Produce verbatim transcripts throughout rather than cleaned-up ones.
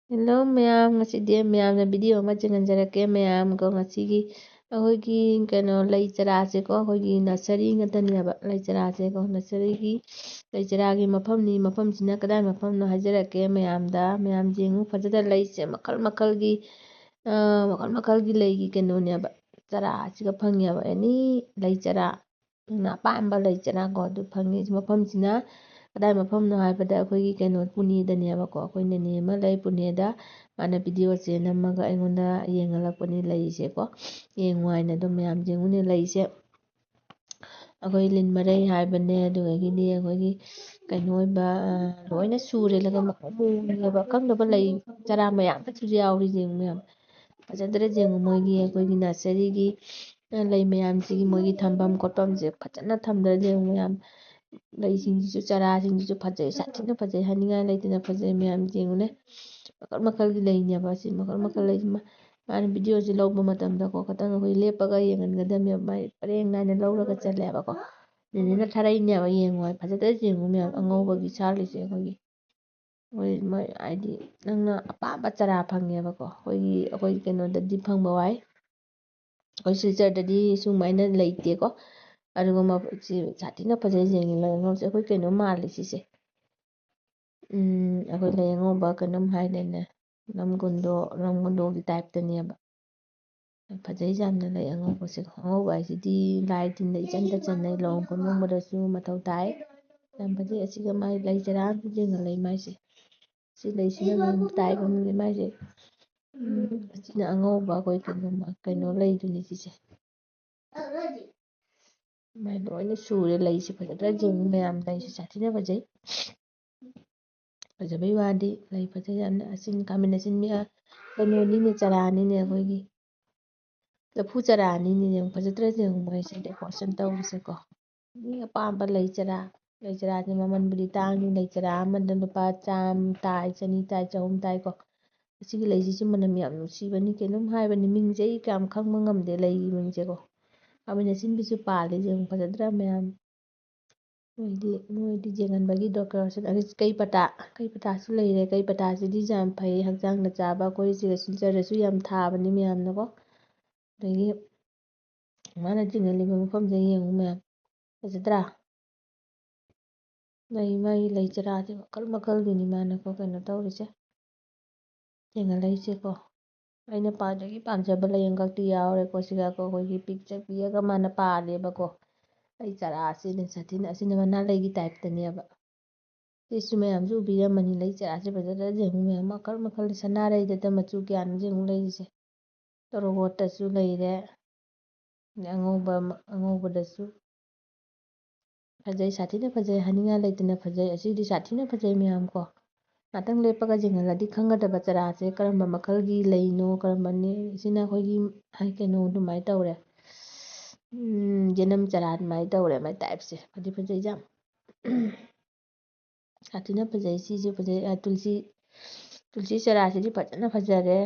Hello ꯃꯌꯥꯝ, ꯉꯁꯤꯗꯤ ꯃꯌꯥꯝꯅ video ꯑꯃ ꯆꯦꯡꯍꯟꯖꯔꯛꯀꯦ꯫ ꯃꯌꯥꯝ ꯀꯣ, ꯉꯁꯤꯒꯤ ꯑꯩꯈꯣꯏꯒꯤ ꯀꯩꯅꯣ ꯂꯩ ꯆꯔꯥꯁꯦꯀꯣ, ꯑꯩꯈꯣꯏꯒꯤ nursery ꯉꯥꯛꯇꯅꯦꯕ ꯂꯩ ꯆꯔꯥꯁꯦꯀꯣ꯫ Nurseryꯒꯤ ꯂꯩ ꯆꯔꯥꯒꯤ ꯃꯐꯝꯅꯤ꯫ ꯃꯐꯝꯁꯤꯅ ꯀꯗꯥꯏ ꯃꯐꯝꯅꯣ ꯍꯥꯏꯖꯔꯛꯀꯦ ꯃꯌꯥꯝꯗ꯫ ꯃꯌꯥꯝ ꯌꯦꯡꯉꯨ, ꯐꯖꯅ ꯂꯩꯁꯦ ꯃꯈꯜ ꯃꯈꯜꯒꯤ, ꯑ, ꯃꯈꯜ ꯃꯈꯜꯒꯤ ꯂꯩꯒꯤ ꯀꯩꯅꯣꯅꯦꯕ, ꯆꯔꯥꯁꯤꯒ ꯐꯪꯉꯦꯕ꯫ Any ꯂꯩ ꯆꯔꯥ, ꯅꯪꯅ ꯑꯄꯥꯝꯕ ꯂꯩ ꯆꯔꯥꯀꯣ ꯑꯗꯨ ꯐꯪꯉꯤ꯫ ꯃꯐꯝꯁꯤꯅ ꯀꯗꯥꯏ ꯃꯐꯝꯅꯣ ꯍꯥꯏꯕꯗ ꯑꯩꯈꯣꯏꯒꯤ ꯀꯩꯅꯣ ꯄꯨꯅꯦꯗꯅꯦꯕꯀꯣ꯫ ꯑꯩꯈꯣꯏ ꯅꯦꯅꯦ ꯑꯃ ꯂꯩ ꯄꯨꯅꯦꯗ, ꯃꯥꯅ videoꯁꯦ ꯅꯝꯃꯒ ꯑꯩꯉꯣꯟꯗ ꯌꯦꯡꯍꯜꯂꯛꯄꯅꯤ ꯂꯩꯁꯦꯀꯣ꯫ ꯌꯦꯡꯉꯨ ꯍꯥꯏꯅ꯫ ꯑꯗꯣ ꯃꯌꯥꯝ ꯌꯦꯡꯉꯨꯅꯦ ꯂꯩꯁꯦ꯫ ꯑꯩꯈꯣꯏ ꯂꯤꯟ ꯃꯔꯩ ꯍꯥꯏꯕꯅꯦ, ꯑꯗꯨꯗꯒꯤꯗꯤ ꯑꯩꯈꯣꯏꯒꯤ ꯀꯩꯅꯣ ꯑꯣꯏꯕ, ꯑ, ꯂꯣꯏꯅ ꯁꯨꯔꯦ꯫ ꯂꯩꯒ ꯃꯈꯜ ꯃꯈꯜꯅꯦꯕ, ꯑꯀꯪꯗꯕ ꯂꯩ ꯆꯔꯥ ꯃꯌꯥꯝ ꯑꯃꯁꯨ ꯌꯥꯎꯔꯤ꯫ ꯌꯦꯡꯉꯨ ꯃꯌꯥꯝ, ꯐꯖꯗ꯭ꯔꯥ ꯌꯦꯡꯉꯨ꯫ ꯃꯣꯏꯒꯤ ꯑꯩꯈꯣꯏꯒꯤ nurseryꯒꯤ, ꯑ, ꯂꯩ ꯃꯌꯥꯝꯁꯤꯒꯤ ꯃꯣꯏꯒꯤ ꯊꯝꯐꯝ ꯈꯣꯠꯐꯝꯁꯦ ꯐꯖꯅ ꯊꯝꯗ꯭ꯔꯥ ꯌꯦꯡꯉꯨ ꯃꯌꯥꯝ꯫ ꯂꯩꯁꯤꯡꯁꯤꯁꯨ, ꯆꯔꯥꯁꯤꯡꯁꯤꯁꯨ ꯐꯖꯩ, ꯁꯥꯊꯤꯅ ꯐꯖꯩ, ꯍꯥꯏꯅꯤꯡꯉꯥꯏ ꯂꯩꯇꯅ ꯐꯖꯩ ꯃꯌꯥꯝ꯫ ꯌꯦꯡꯉꯨꯅꯦ, ꯃꯈꯜ ꯃꯈꯜꯒꯤ ꯂꯩꯅꯦꯕ꯫ ꯁꯤ ꯃꯈꯜ ꯃꯈꯜ ꯂꯩꯁꯤ ꯃꯥ-, ꯃꯥꯅ videoꯁꯤ ꯂꯧꯕ ꯃꯇꯝꯗꯀꯣ, ꯈꯇꯪ ꯑꯩꯈꯣꯏ ꯂꯦꯞꯄꯒ ꯌꯦꯡꯍꯟꯒꯗꯕꯅꯦꯕ꯫ ꯃꯥꯏ ꯄꯔꯦꯡ ꯅꯥꯏꯅ ꯂꯧꯔꯒ ꯆꯠꯂꯦꯕꯀꯣ꯫ ꯅꯦꯅꯦꯅ ꯊꯥꯔꯛꯏꯅꯦꯕ, ꯌꯦꯡꯉꯣ ꯍꯥꯏ꯫ ꯐꯖꯗ꯭ꯔꯥ ꯌꯦꯡꯉꯨ ꯃꯌꯥꯝ, ꯑꯉꯧꯕꯒꯤ ꯁꯥꯠꯂꯤꯁꯦ ꯑꯩꯈꯣꯏꯒꯤ꯫ ꯃꯣꯏ, ꯃꯣꯏ ꯍꯥꯏꯗꯤ ꯅꯪꯅ ꯑꯄꯥꯝꯕ ꯆꯔꯥ ꯐꯪꯉꯦꯕꯀꯣ꯫ ꯑꯩꯈꯣꯏꯒꯤ, ꯑꯩꯈꯣꯏ ꯀꯩꯅꯣꯗꯗꯤ ꯐꯪꯕ ꯋꯥꯏ, ꯑꯩꯈꯣꯏ ꯁꯤꯜꯆꯔꯗꯗꯤ ꯁꯨꯃꯥꯏꯅ ꯂꯩꯇꯦꯀꯣ꯫ ꯑꯗꯨꯒ ꯃ-, ꯁꯤ ꯁꯥꯊꯤꯅ ꯐꯖꯩ, ꯌꯦꯡꯉꯤ ꯂꯩ ꯑꯉꯧꯕꯁꯦ꯫ ꯑꯩꯈꯣꯏ ꯀꯩꯅꯣ ꯃꯥꯜꯂꯦ ꯁꯤꯁꯦ꯫ ꯎꯝ, ꯑꯩꯈꯣꯏ ꯂꯩ ꯑꯉꯧꯕ ꯀꯩꯅꯣꯝ ꯍꯥꯏꯗꯥꯏꯅꯦ, ꯂꯝꯒꯨꯟꯗꯣ, ꯂꯝꯒꯨꯟꯗꯣꯒꯤ typeꯇꯅꯦꯕ꯫ ꯐꯖꯩ ꯌꯥꯝꯅ ꯂꯩ ꯑꯉꯧꯕꯁꯦ꯫ ꯑꯉꯧꯕ ꯍꯥꯏꯁꯤꯗꯤ ꯂꯥꯏ ꯇꯤꯟꯗ ꯏꯆꯟꯗ ꯆꯟꯅꯩ, ꯂꯨꯍꯣꯡ ꯈꯣꯡꯗꯣꯡꯕꯗꯁꯨ ꯃꯊꯧ ꯇꯥꯏ꯫ ꯌꯥꯝ ꯐꯖꯩ꯫ ꯑꯁꯤꯒ ꯃꯥꯏ ꯂꯩ ꯆꯔꯥ ꯑꯃꯁꯨ ꯌꯦꯡꯍꯜꯂꯦ ꯃꯥꯏꯁꯦ꯫ ꯁꯤ ꯂꯩꯁꯤꯅ ꯃꯥꯏꯁꯦ꯫ ꯎꯝ, ꯑꯁꯤꯅ ꯑꯉꯧꯕ ꯑꯩꯈꯣꯏ ꯀꯩꯅꯣ, ꯀꯩꯅꯣ ꯂꯩꯗꯨꯅꯤ ꯁꯤꯁꯦ꯫ ꯃꯥꯏ ꯂꯣꯏꯅ ꯁꯨꯔꯦ ꯂꯩꯁꯦ꯫ ꯐꯖꯗ꯭ꯔꯥ ꯌꯦꯡꯉꯨ ꯃꯌꯥꯝ, ꯂꯩꯁꯦ ꯁꯥꯊꯤꯅ ꯐꯖꯩ꯫ ꯐꯖꯕꯩ ꯋꯥꯗꯤ ꯂꯩ ꯐꯖꯩ ꯌꯥꯝꯅ꯫ ꯑꯁꯤꯟ, ꯈꯥꯃꯦꯟ ꯑꯁꯤꯟꯕꯤ, ꯑ, ꯀꯩꯅꯣꯅꯤꯅꯦ, ꯆꯔꯥꯅꯤꯅꯦ ꯑꯩꯈꯣꯏꯒꯤ꯫ ꯂꯐꯨ ꯆꯔꯥꯅꯤꯅꯦ꯫ ꯌꯦꯡꯉꯨ, ꯐꯖꯗ꯭ꯔꯥ ꯌꯦꯡꯉꯨ ꯃꯣꯏꯁꯦ decoration ꯇꯧꯕꯁꯦꯀꯣ꯫ ꯃꯤ ꯑꯄꯥꯝꯕ ꯂꯩ ꯆꯔꯥ, ꯂꯩ ꯆꯔꯥꯁꯦ ꯃꯃꯜꯕꯨꯗꯤ ꯇꯥꯡꯉꯤ꯫ ꯂꯩ ꯆꯔꯥ ꯑꯃꯗ ꯂꯨꯄꯥ ꯆꯥꯝꯃ ꯇꯥꯏ, ꯆꯅꯤ ꯇꯥꯏ, ꯆꯍꯨꯝ ꯇꯥꯏꯀꯣ꯫ ꯑꯁꯤꯒꯤ ꯂꯩꯁꯤꯁꯨ ꯃꯅꯝ ꯌꯥꯝ ꯅꯨꯡꯁꯤꯕꯅꯤ꯫ ꯀꯩꯅꯣꯝ ꯍꯥꯏꯕꯅꯤ, ꯃꯤꯡꯁꯦ ꯑꯩ ꯀꯌꯥꯝ ꯈꯪꯕ ꯉꯝꯗꯦ ꯂꯩꯒꯤ ꯃꯤꯡꯁꯦꯀꯣ꯫ ꯈꯥꯃꯦꯟ ꯑꯁꯤꯟꯕꯤꯁꯨ ꯄꯥꯜꯂꯤ, ꯌꯦꯡꯉꯨ, ꯐꯖꯗ꯭ꯔꯥ ꯃꯌꯥꯝ? ꯃꯣꯏꯗꯤ ꯃꯣꯏꯗꯤ ꯌꯦꯡꯍꯟꯕꯒꯤ ꯗꯔꯀꯥꯔꯁꯨ ꯂꯩ꯫ ꯑꯗꯒꯤ ꯀꯩ ꯄꯇꯥ, ꯀꯩ ꯄꯇꯥꯁꯨ ꯂꯩꯔꯦ꯫ ꯀꯩ ꯄꯇꯥꯁꯤꯗꯤ ꯌꯥꯝ ꯐꯩ, ꯍꯛꯆꯥꯡꯗ ꯆꯥꯕ꯫ ꯑꯩꯈꯣꯏ ꯁꯤꯗ ꯁꯤꯜꯆꯔꯗꯁꯨ ꯌꯥꯝ ꯊꯥꯕꯅꯤ ꯃꯌꯥꯝꯅꯀꯣ꯫ ꯑꯗꯒꯤ ꯃꯥꯅ ꯆꯤꯡꯍꯜꯂꯤꯕ ꯃꯐꯝꯁꯦ ꯌꯦꯡꯉꯨ ꯃꯌꯥꯝ, ꯐꯖꯗ꯭ꯔꯥ? ꯂꯩ, ꯃꯥꯒꯤ ꯂꯩ ꯆꯔꯥꯁꯦ ꯃꯈꯜ ꯃꯈꯜꯒꯤꯅꯤ ꯃꯥꯅꯀꯣ ꯀꯩꯅꯣ ꯇꯧꯔꯤꯁꯦ, ꯆꯤꯡꯍꯜꯂꯛꯏꯁꯦꯀꯣ꯫ ꯑꯩꯅ ꯈ꯭ꯋꯥꯏꯗꯒꯤ ꯄꯥꯝꯖꯕ ꯂꯩ ꯑꯃꯈꯛꯇꯤ ꯌꯥꯎꯔꯦꯀꯣ꯫ ꯁꯤꯒꯀꯣ ꯑꯩꯈꯣꯏꯒꯤ ꯄꯤꯛꯆ ꯄꯤꯛꯑꯒ ꯃꯥꯅ ꯄꯥꯜꯂꯦꯕꯀꯣ꯫ ꯂꯩ ꯆꯔꯥꯁꯤꯅ ꯁꯥꯊꯤꯅ, ꯑꯁꯤꯅ ꯃꯅꯥ ꯂꯩꯒꯤ ꯇꯥꯏꯞꯇꯅꯦꯕ꯫ ꯁꯤꯁꯨ ꯃꯌꯥꯝꯁꯨ ꯎꯕꯤꯔꯝꯃꯅꯤ, ꯂꯩ ꯆꯔꯥꯁꯦ ꯐꯖꯅ ꯌꯦꯡꯉꯨ ꯃꯌꯥꯝ, ꯃꯈꯜ ꯃꯈꯜ ꯁꯅꯥꯔꯩꯗꯇ ꯃꯆꯨ ꯀꯌꯥꯅꯣ ꯌꯦꯡꯉꯨ ꯂꯩꯔꯤꯁꯦ꯫ ꯇꯣꯔꯣꯕꯣꯠꯇꯁꯨ ꯂꯩꯔꯦ, ꯑꯗꯩ ꯑꯉꯧꯕ ꯑꯃ, ꯑꯉꯧꯕꯗꯁꯨ ꯐꯖꯩ, ꯁꯥꯊꯤꯅ ꯐꯖꯩ, ꯍꯥꯏꯅꯤꯡꯉꯥꯏ ꯂꯩꯇꯅ ꯐꯖꯩ꯫ ꯑꯁꯤꯗꯤ ꯁꯥꯊꯤꯅ ꯐꯖꯩ ꯃꯌꯥꯝ ꯀꯣ꯫ ꯉꯥꯛꯇꯪ ꯂꯦꯞꯄꯒ ꯌꯦꯡꯍꯜꯂꯗꯤ ꯈꯪꯒꯗꯕ ꯆꯔꯥꯁꯦ ꯀꯔꯝꯕ ꯃꯈꯜꯒꯤ ꯂꯩꯅꯣ, ꯀꯔꯝꯕꯅꯤ꯫ ꯁꯤꯅ ꯑꯩꯈꯣꯏꯒꯤ ꯍꯥꯏ ꯀꯩꯅꯣ ꯑꯗꯨꯃꯥꯏꯅ ꯇꯧꯔꯦ꯫ ꯎꯝ, ꯌꯦꯅꯝ ꯆꯔꯥ ꯑꯗꯨꯃꯥꯏꯅ ꯇꯧꯔꯦ ꯃꯥꯏ ꯇꯥꯏꯞꯁꯦ꯫ ꯐꯗꯤ ꯐꯖꯩ ꯌꯥꯝ꯫ ꯁꯥꯊꯤꯅ ꯐꯖꯩ꯫ ꯁꯤꯁꯨ ꯐꯖꯩ꯫ ꯑ, ꯇꯨꯜꯁꯤ, ꯇꯨꯜꯁꯤ ꯆꯔꯥꯁꯤꯗꯤ ꯐꯖꯅ ꯐꯖꯔꯦ꯫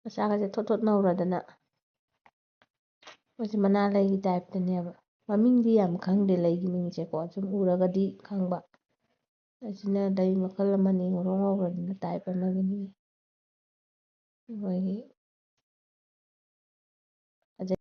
ꯃꯁꯥꯒꯁꯦ ꯊꯣꯠ ꯊꯣꯠ ꯅꯧꯔꯗꯅ꯫ ꯃꯣꯏꯁꯦ ꯃꯅꯥ ꯂꯩꯒꯤ ꯇꯥꯏꯞꯇꯅꯦꯕ꯫ ꯃꯃꯤꯡꯗꯤ ꯌꯥꯝ ꯈꯪꯗꯦ ꯂꯩꯒꯤ ꯃꯤꯡꯁꯦꯀꯣ, ꯁꯨꯝ ꯎꯔꯒꯗꯤ ꯈꯪꯕ꯫ ꯑꯁꯤꯅ ꯂꯩ ꯃꯈꯜ ꯑꯃꯅꯤ, ꯉꯧꯔꯣꯛ ꯉꯧꯔꯗꯅ ꯇꯥꯏꯞ ꯑꯃꯒꯤꯅꯤ꯫ ꯑꯩꯈꯣꯏꯒꯤ